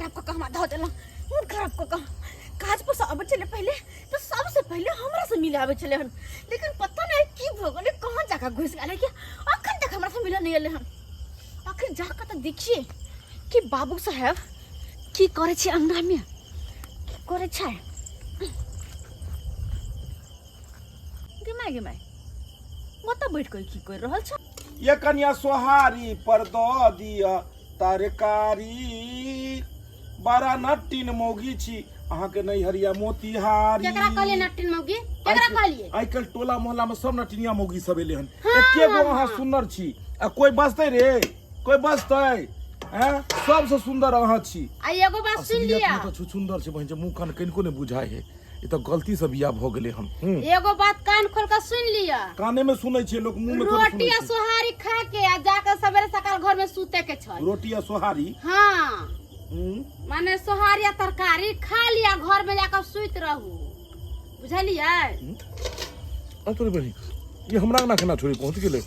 खराब कऽ कऽ हमरा धऽ देलहुँ, मोन खराब कऽ कऽ। काज पर से अबै छलै पहिले तऽ सबसे पहिले हमरा से मिले आबै छलै हन, लेकिन पता नहि की भऽ गेलै, कहाँ जाकऽ घुसि गेलै कि अखन तक हमरा से मिलऽ नहि एलै हन। अखन जाकऽ तऽ देखिए कि बाबू साहेब की करै छै अंगनामे, की करै छै। गे माय, गे माय, ओतऽ बैठ कऽ की करि रहल छै? ये कनिया, सोहारी पर दऽ दिअ तरकारी। बड़ा नट्टिन मौगी छी अहाँके नैहरिया मोतिहारी। केकरा कहलिए नट्टिन मौगी? केकरा कहलिए? आइ काल्हि टोला मोहल्ला में सब नटिनिया मौगी सब एले हन। हाँ, एके गो हाँ, अहाँ हाँ। सुन्नर छी आ कोई बजतै रे? कोई बजतै? हैं, सबसे सुंदर अहाँ छी। आ एगो बात सुन असलियत लिया। में तऽ छुछुंदर छै बहिन, जे मुंह कान कनिको नहि बुझाइ है। ई तऽ गलती से बियाह भऽ गेलै हन। एगो बात कान खोल के सुन लिया। काने में सुनै छियै, लोक मुंह में थोड़े रोटी सुनै आ छै। सोहारी खा के आ जाके सवेरे सकाल घर में सुते के छै। रोटी आ सोहारी? हाँ। माने सोहारी आ तरकारी खा लिया, घर में जाके सुत रहू, बुझलियै? आ तोरे बहिन, ई हमरा अंगना केना छोड़ि पहुँच गेलै?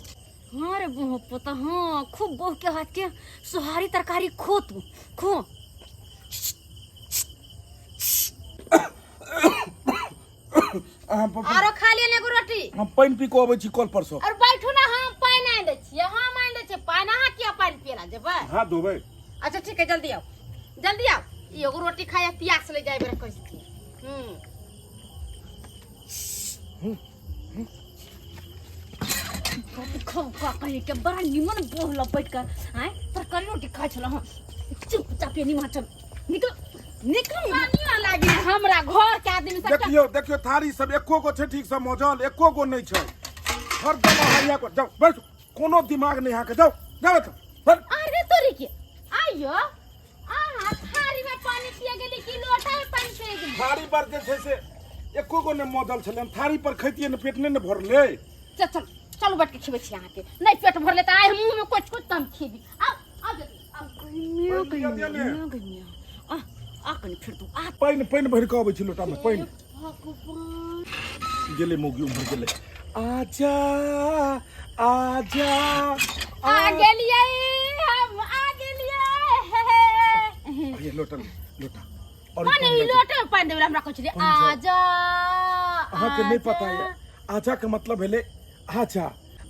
हाँ रे बहु पोता, हाँ, खूब बहु के हाथ के सोहारी तरकारी खो, तू खो। अहाँ आरो खा लिअ ने एगो रोटी। हम पानि पी कऽ अबै छी कल पर से। और बैठू ना, हम पानि आनि दै छियै, हम आनि दै छियै पानि। अहाँ किया पानि पियला जेबै? हाथ धोबै। अच्छा ठीक है, जल्दी आओ, जल्दी आओ। ई एगो रोटी खाया प्यास ले जाय बेर कैसे। खौ का कहीं के बड़ा निमन बोह लपेट कर आय तरकारी रोटी खाइ छल। हाँ, चुपचाप ये निमा चल, निकल निकल। पानियो लागी हमरा घर के आदमी सब। देखियो देखियो, थारी सब एको गो छै ठीक से मजल? एको गो नहि छै। हरदम अहाँ इएह कर। जाउ बैठ, कोनो दिमाग नहि अहाँके। जाउ जाउ एतऽ, बैठ। अरे तोरी के आइयो, अहाँ थारी में पानी पिए गेली कि लोटा में पानी पिए गेली? थारी पर जे छै से एको गो नहि मजल छलै। हम थारी पर खैतियै ने, पेट नहि ने भरलै। चल चल चलू, बैठ के खिबै छी अहाँके। नहि पेट भरले तऽ आइ मुँह में कुछ कुछ तऽ हम खिबी। आउ आउ जल्दी आउ। गइमिया। पानि लिअ गइमिया दिअ ने। मिया गइमिया, आ आ कनि फेर तू आ। पानि पानि भरि कऽ अबै छी लोटा में पानि। भगवान। गेलै मौगी उम्हर गेलै। आजा आजा। आ गेलियै हम, आ गेलियै। ये लोटा ले, लोटा और माने पानि ई दऽ दे। लोटे में पानि देबै हमरा कहै छलियै पानि जाउ। आजा। अहाँके नहि पता आजा। यऽ, आजा के मतलब भेलै आजा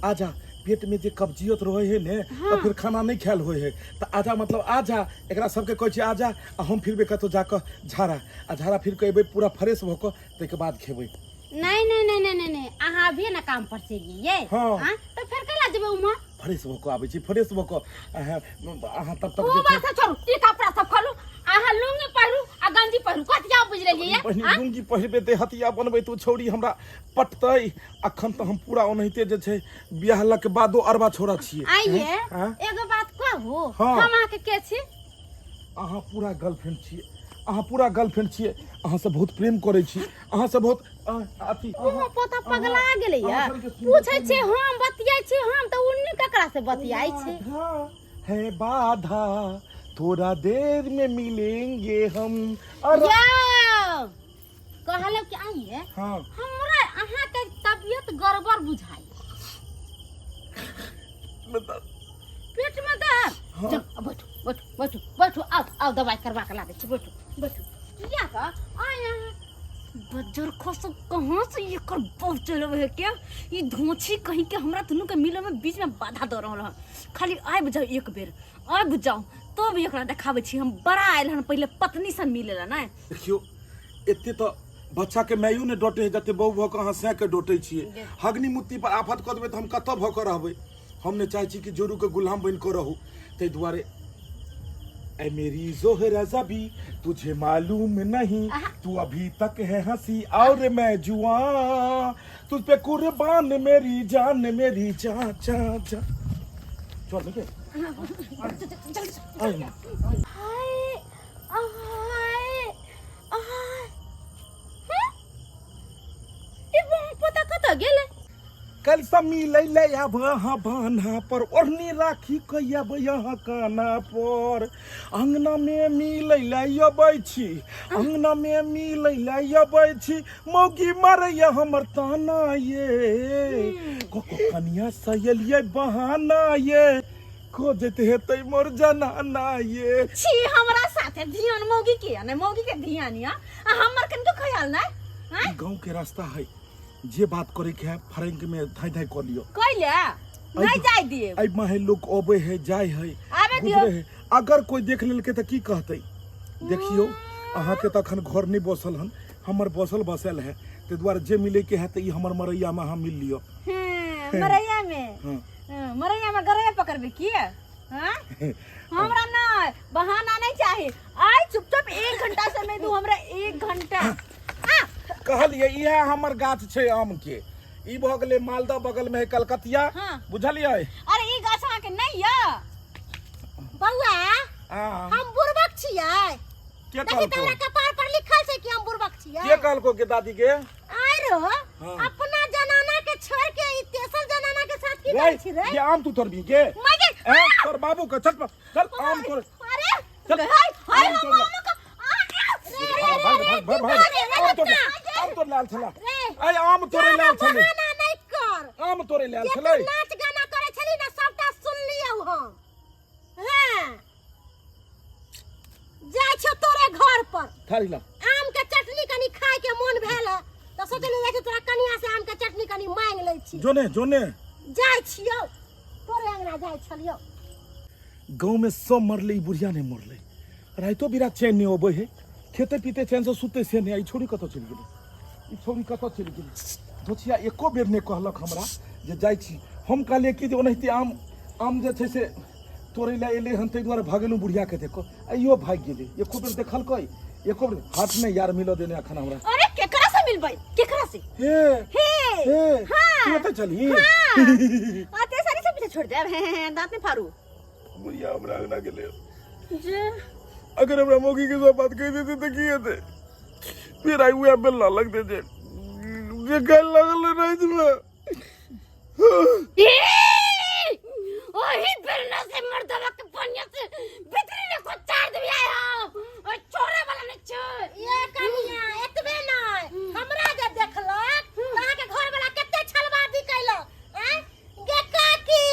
आजा। पेट में जे कब्जियत रहे है ने, तऽ फिर खाना नहीं खायल होय है, तऽ आजा मतलब आजा। एकरा सबके कहै छै आजा। आ हम फिरबै कतौ जाकऽ झाड़ा, आ झाड़ा फिर के एबै पूरा फ्रेश भऽ कऽ, ताहिके बाद खेबै। नहीं नहीं नहीं नहीं नहीं नहीं, अहाँ अभी ना काम पर से लिए। हाँ। हाँ, तो फिर कला जेबै उमा? फ्रेश भऽ कऽ आबै छी, फ्रेश भऽ कऽ। अहाँ अहाँ तब तक ओ जे छै बात छोड़ू, ई कपड़ा सब खोलू, अहाँ लुंगी पहिरू आ गंजी पहिरू। कथिया बुझि लेलियै? पहिने हाँ? लुंगी पहिरबै तऽ हतिया बनबै तऽ ओ छौड़ी हमरा पटतै। अखन तऽ हम पूरा ओनाहिते जे छै बियाहलक बादो अरबा छोड़ा छियै। आइए। हाँ? एगो बात कहू? हाँ। हम अहाँके के छी? अहाँ पूरा गर्लफ्रेंड छियै, अहाँ पूरा गर्लफ्रेंड छियै। अहाँ से बहुत प्रेम करै छी, अहाँ से बहुत अथी। ओ पोता पगला गेलै अहाँ या सबके सुन्दर पूछै छै हम बतियाइ छी हम तऽ उन्नी ककरा से बतियाइ छै? बाधा है बाधा, थोड़ा देर में मिलेंगे हम और यौ कहलौ कि आइए। हाँ। हमरा अहाँके तबियत गड़बड़ बुझाइ। पेट में दर्द? हाँ। चल अब बैठू बैठू बैठू बैठू, आउ आउ, दवाई करवा के ला दै छी। बैठू बैठू। किया तऽ आइ अहाँ बज्जर खसो, कहाँ से एकर बहुत चलब है क्या? ई धोछी कहीं के हमरा दुनू के मिले में बीच में बाधा दऽ रहल हन। खाली आबि जाओ, एक बेर आबि जाओ, तब एकरा देखाबै छी हम। बड़ा आयल हन पहिले पत्नी से मिले ला नहि। देखियौ, एते तऽ बच्चा के मायो ने डटे है जते बहु भऽ कऽ अहाँ सैं के डटे छियै। हगनी मुत्ती पर आफत कऽ देबै तऽ हम कतऽ भऽ कऽ रहबै? हम ने चाहै छी कि जोरू के गुलाम बनि कऽ रहू, ताहि दुआरे। ऐ मेरी जोहरा जबी, तुझे मालूम नहीं, तू अभी तक है हंसी और मैं जुआ, तुझ पे कुर्बान मेरी जान, मेरी जा जा जा। चल के आइ। हाय हाय हाय, हैं? ई बहु पोता कतऽ गेलै? कल सब मिलै ले आब अहाँ बान्हा पर, ओढ़नी राखी के आब यहाँ काना पर। अंगना में मिलै ले अबै छी, अंगना में मिलै ले अबै छी, मौगी मारैया हमर ताना ये, को को कनिया सहेलियै बहाना ये। खोजत हेतै मोर जनाना ये। छी, हमरा साथे ध्यान मौगी के आ, नहीं मौगी के ध्यान या आ हमर कनको ख्याल नहीं हैं? ई गांव के रास्ता है, जे बात करे के है फरेंक में धाई धाई कर लियो। कैले नहीं जाय दिए। एहि माहे लोग अबे है जाय है, आबे दियो। गुजरे है, अगर कोई देख लेलकै तऽ की कहतै? देखियौ, अहाँके तऽ अखन घर नहि बसल हन, हमर बसल बसल है, ताहि दुआरे जे मिले के है तऽ ई हमर मरैया में अहाँ मिल लिअ। हैं, मरैया में? हाँ। हाँ, मरैया में गरैया पकड़बे की? हाँ? हमरा ना बहाना नहीं चाही, आइ चुपचाप 1 घंटा समय दू हमरा, 1 घंटा। आ कहलियै इएह हमर गाछ छै आम के, ई भऽ गेलै मालदह, बगल में है कलकतिया। हाँ। बुझलियै? अरे ई गाछ अहाँ के नहीं या बौआ, हाँ। हम बुड़बक छियै? के देखी कहलको? तऽ हमरा कपार पर लिखल छै कि हम बुड़बक छियै। के कहलको के दादी के? आरो हाँ। अपना जनाना के छोड़ के ई तेसर जनाना के साथ की रे, करै छी रे? ये आम तू तोड़बी के? मगे ए, तोर बाबू के चल चल आम तोड़। अरे चल, हाय हाय, आम हम तोड़ ले। मामा का भाग भाग भाग भाग, आम तोड़ ले, आम तोड़ लाल छला। रे, ऐ आम तोड़े लाल छले। बहाना नहीं कर। आम तोड़े लाल जे छले। तू नाच गाना करे छली ना, सबटा सुनलियौ हम। हाँ, जाइ छौ तोरे घर पर। थारी ला। आम के चटनी कनी खाय के मोन भेल है तऽ सोचलियै जाइ छी तोरा कनिया से आम के चटनी कनी मांगि लै छी। जोने जोने। जाइ छियौ तोरे अंगना, जाइ छलियौ। गाँव में सब मरले, ई बुढ़िया नहीं मरले। राइतो बिरात चैन नहीं अबै है, खेते पीते चैन से सुते से नहीं। ई छोड़ी कतऽ चलि गेलै? ई छोड़ी कतऽ चलि गेलै? दोछिया एको बेर नहि कहलक हमरा जे जाइ छी। हम कहलियै कि जे ओनाहिते आम आम जे छै से तोड़ै लए एलै हन, ताहि दुआरे भगेलहुँ बुढ़ियाके देख कऽ। आइयो भागि गेलै, एको बेर देखलकै? एको बेर हाथ नहि यार मिलऽ देने अखन हमरा। अरे केकरा से मिलबै, केकरा से? हे हे हे। हाँ। तू एतऽ चलही? हाँ, आ ते सारी सब पीछे छोड़ दे, हे हे दांत में फाड़ू। बुढ़िया हमरा अंगना गेलै जे अगर हमरा मौगी के सब बात कहि देतै तऽ की हेतै? फेर आइ उएह बेलना लगतै जे जे काल्हि लागल रहै रातिमे। ओही बेलना से मर्दवा के बढ़िया से भीतरी में को चार देबी आय हम। ओइ छोड़े वाला नहीं छै। ये कनिया, एतबे नै, हमरा जे देखलक तऽ अहाँके घर वाला कते छलबादी कैलक। आँय गे काकी,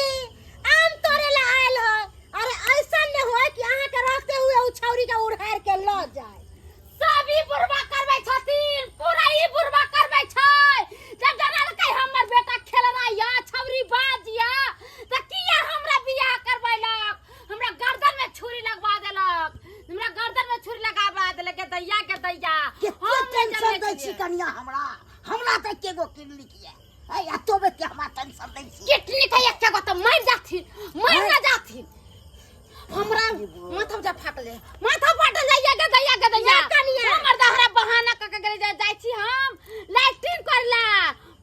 आम तोड़े ला आयल है। अरे ऐसा न होय कि अहाँके रहते हुए उ छौरी के उड़ार के ल जाय। सब ई बुढ़बा करबै छथिन, पूरा ई बुढ़बा करबै छै। जब जानलकै हमर बेटा खेलना या छौरी बाज या, तऽ किया हमरा बियाह करबैलक? हमरा गर्दन में छुरी लगवा देलक, हमरा गर्दन में छुरी लगावा देलक। के दैया, के दैया, केते हम नहि टेंशन जनै दै छी छियै। कनिया हमरा, हमरा तऽ एके गो किडनी ये ऐ, आ तोबे के हमरा टेंशन दै छी। किडनी के एके गो तऽ मरि जाथिन, मरि न जाथिन। हमरा माथा जा फाटले, माथा फाटल जाइया। गे दैया, गे दैया, कनिया। हमर दहरा बहाना क के गेले। जाइ छी हम लैट्रिन करला,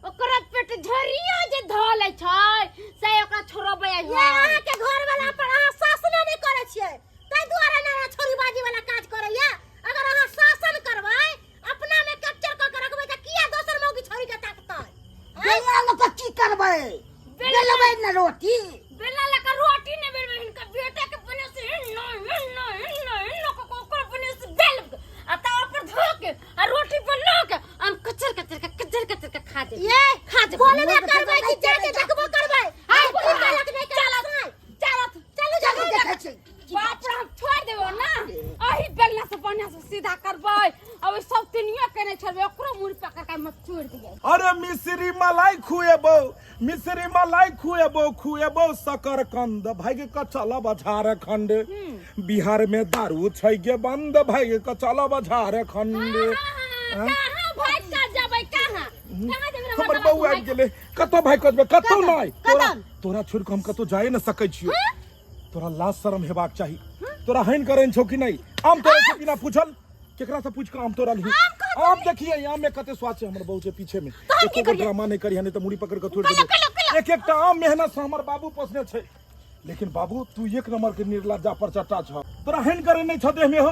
ओकरा पेट झरियो जे धऽ लै छै से ओकरा छोड़बै आई। ये अहाँके घर वाला पर अहाँ शासने नहि करै छियै, ताहि दुआरे ने अहाँ छोरीबाजी वाला काज करैया। अगर अहाँ शासन करबै, अपना में कैप्चर कऽ के रखबै, तऽ किया दोसर मौगी छोरी के ताकतै? बेलना लऽ कऽ की करबै? बेलबै ने रोटी? बेलना लऽ कऽ रोटी नहि बेलबै, हिनका बेटा के बने से हिन्नो हिन्नो हिन्नो हिन्नो कऽ के ओकर बने से बेल आ तावा पर धो के आ रोटी बना के हम कचर कचर के कचर कचर के खा दे, ये खा दे। बोलबे करबै कि जाके देखबो करबै? हाय, की कहलक नहि कहलक? चलत चलू। चलू, चलू। देखै छी। बाप रे, हम छोड़ देबो ना। अही बेलना से बढ़िया से सीधा करबै आ ओइ सब तिनियो के नहि छोड़बै, ओकरो मुड़ी पकड़ के हम छोड़ दियै। अरे मिश्री मलाई खुएबो, मिश्री मलाई खुएबो, खुएबो शकरकंद, भागि कऽ चलब झारखंड। बिहार में दारू छै गे बंद, भागि कऽ चलब झारखंड। कहाँ भागि कऽ जेबै? कहाँ कहाँ जेबै रे? हमर मर्दवा? बौआ आबि गेलै। कतऽ भागि कऽ जेबै? कतौ नहि। तोरा कतऽ? तोरा छोड़ि कऽ हम कतौ जाए नहि सकै छियौ। तोरा लाज शरम हेबाक चाही। तोरा हैन करैन छौ कि नहि? आम तोड़ै छै बिना पूछल? केकरा से पूछ कऽ आम तोड़लही? आम देखिए, आम में कते स्वाद छै। हमर बहू छै पीछे में, एको गो ड्रामा नहि करिहे, नहि तऽ मुड़ी पकड़ कऽ तोड़ि देबै। एक एकटा आम मेहनत से हमर बाबू पोसने छै। लेकिन बाबू, तू एक नंबर के निर्लज्जा पर चट्टा छ। तोरा हैन करे नहि छ देह में हो?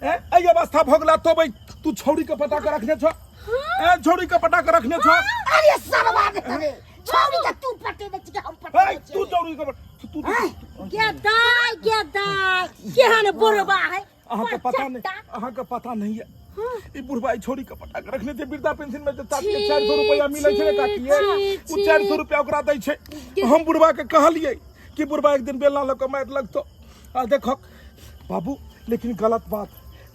ए, एहि अवस्था भऽ गेला तब तू छौड़ी के पटा के रखने छ? ए, छौड़ी के पटा के रखने छ? अरे सरवा के तरे, छौड़ी के तू पटेने छी कि हम पटेने ए, छी? तू छौड़ी के तू गे दाय, गे दाय, केहन बुढ़बा है। अहाँके पता नहीं, अहाँके पता नहीं है, ई बुढ़बा ई छोड़ी के पटा के रखने छै। वृद्धा पेंशन में जे चाची के 400 रुपया मिलै छै ने काकी, उ 400 रुपया ओकरा दै छै। हम बुढ़बा के कहलियै कि कि बुढ़बा एक दिन बेलना लऽ कऽ मारि लगतो। आ देखक बाबू, लेकिन गलत बात,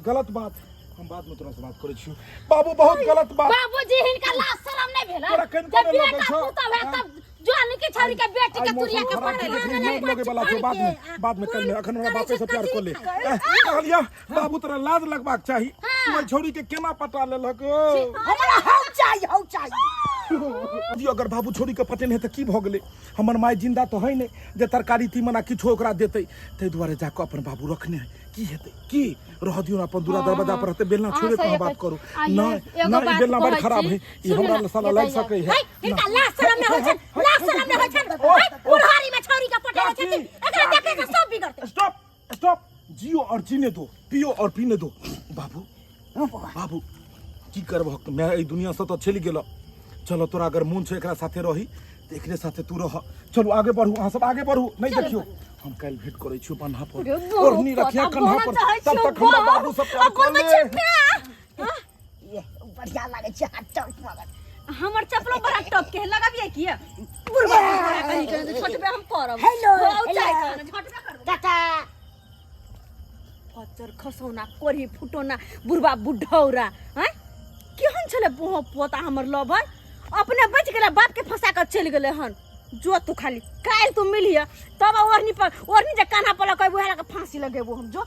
गलत बात, हम बाद में तोरा से बात करै छियौ बाबू, बहुत गलत बात। बाबूजी हिनका लाज शरम नहीं भेल? तोरा कनिको जब नहि लगै बेटा छौ? पुतहु है हाँ? तब जौन के छौरी के बेटी आइ के तुरिया मौसम के खराब पढ़े छै, देखी मेघ लगे वाला छौ। बाद में, बाद में, कल में, अखन हमरा बापे से प्यार कऽ ले। कहलिया बाबू, तोरा लाज लगबाक चाही, तू ओहि छौरी के केना पटा लेलक ओ? हमरा हौ चाही, हौ चाही। दियौ, अगर बाबू छोरी के पटेने तऽ की भऽ गेलै? हमर माय जिंदा तऽ है नहि जे तरकारी तीमन आ किछो ओकरा देतै। ताहि दुआरे जाकऽ अपन बाबू रखने है। की हेतै की, रह दियौ ने, अपन दूरा दरवाजा पर रहतै। बेलना अहाँ छोड़े सही कहाँ बात कहै करू। छी। आ ये नहि एगो नहि, ई बात बेलना बड़ कहै खराब छी, है ई, सुनू हमरा ने, साला ये लागि दैया। सकै है। है, हिनका लाज शरम नहि होइ छनि, लाज शरम नहि होइ छनि। है, बुढ़ारी में छौरी के पटेने काकी, छथिन, एकरा देखे के सब बिगड़तै। स्टॉप स्टॉप, जियो और जीने दो, पियो और पीने दो। बाबू, बाबू, की करबहक, मैं एहि दुनिया से तऽ चलि गेल। चलो, तोरा अगर मोन छौ एकरा साथे रही तऽ एकरे साथे तू रह। चलू, आगे बढ़ू, अहाँ सब आगे बढ़ू। नहीं देखियो, हम काल्हि भेंट करै छियौ बन्हा पर, ओढ़नी रखिया कन्हा पर, तब तक हमरा बाबू सब प्यार कऽ ले। ये बढ़िया लागै छै हाथ चौक मगर। हमर चप्पलो बड़ा टॉप के है, लगाबिए किया बुढ़वा बुढ़वा कहीं के झटबे हम करब। हेलो, हो हेलो। चाय खाना झटबे करब। टाटा। पच्चर खसौना कोढ़ी फुटौना बुढ़वा बुढ़ौरा हैं, केहन छलै बोह पोता हमर लभर, अपने बचि गेलै, बाप के फंसा कऽ चलि गेलै हन। जो तू खाली काल्हि तू मिलिह तब ओढ़नी पर ओढ़नी जे कान्हा पर लगेबो, उएह लऽ कऽ फांसी लगेबो हम। जो।